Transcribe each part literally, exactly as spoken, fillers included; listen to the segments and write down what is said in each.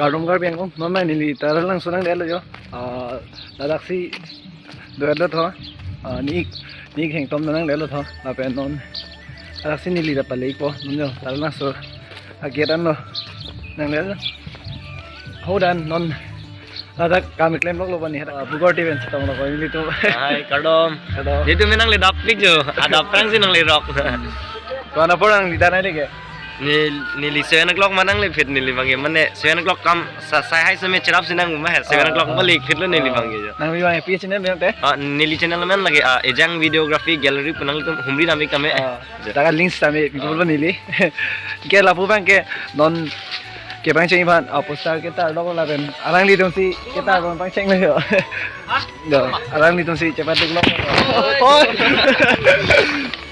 Kardom Karbi Anglong, non neli Taralangso nangdetlo jo. Ah, ladaksi do-etlo tho. Ah, ni-ik, ni-ik hengtom nangdetlo tho. Lapen non ladaksi neli ta pale-ikpo, non jo Taralangso a-gate anlo nangdetlo. Hadak non ladak kam keklem loklo bani hadak. Ah, Bugor T V pen chetonglo ko nelitum. Hai, kardom. Kardom. Nelitum nangledapik jo. Adap prang si nanglerok. Ko-an apor nanglidam nangji ke? Neli, neli seven o'clock ma nanglephit neli abangke, mane seven o'clock kam sa-, sai hai seme cherap si nang ma he, seven o'clock ma lekphitlo neli abangke jo. Nangli abang pi channel pen te? Ah, neli channel amen lake, ah, Ejang Videography Gallery pu, nanglitum humri dam-ik tame. Ah, jo. Taka links tame, ah, bibolo neli. Ke lapu abangke non kepangcheng aphan, ah, poster ketar dok lapen alanglitum si ketar abang pangchenglo jo. Jo, alanglitum si chepatuklo. Oi.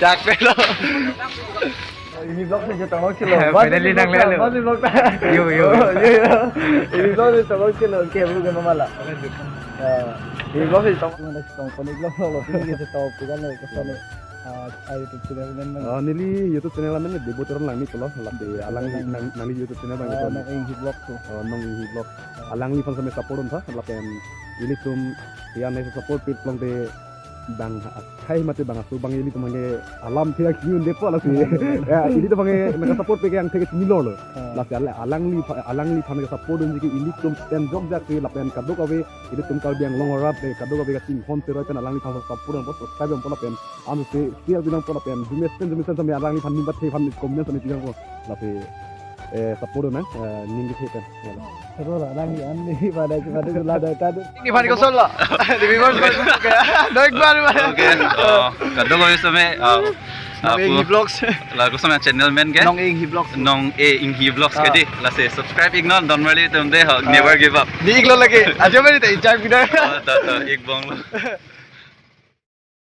Chak pelo. Ini vlog si chetong chelo. Finally nanglelo. Masi vlog ta. Yo, yo, yo. Oh, yo, yo. Ini vlog si chetong chelo. Ke bulu ke mala. Ya. Ini vlog si chetong. Mana chetong? Koni vlog lo. Ini chetong. Bukan lo, kesana. Ah, ah, YouTube channel men men. Ah, neli YouTube channel amen Debo Teron Langmik lo. Lapen alangli nang, nangli YouTube channel abang. Ah, itu. Nong Inghi Vlog tu. Ah, Nong Inghi Vlog. Ah. Alangliphan seme support un tha. Lapen ilitum ya ne support pit long te bang akhai mate bang aso abang ilitum abangke alam thek ngun depo lasi. Ya, ilitum abangke nang support pe ke angthek chinilo lo. Ah. Lasi ala-, alangli pha-, alangliphan ke support unji ke ilitum pen jokjak ke lapen kadokave ilitum Karbi Anglong arat ke kadokave kachinghon cheroi pen alangliphan support un po, subscribe un po lapen am se share bi nang po lapen jumesen jumesen seme alangliphan ning bathe aphan comment seme bi nang po. Lapen, eh, support nang, eh, ning kethe pen. Ro la, nang yan ni pada pada la da ta do. Ni phan ko sol la. Di bi man ke. Do ek bar bar. Okay. Oh, kadokave seme, ah, Nong Inghi Vlogs. Lapuson channel men ke? Nong Inghi Vlogs. Nong Inghi Vlogs ke di. Ah. Lasi subscribe-iknon, don marli atum de ho, ah, never give up. Ni-iklo lake. Ajo mari ta ijak bidai. Ah, ta, ta, ik bong lo.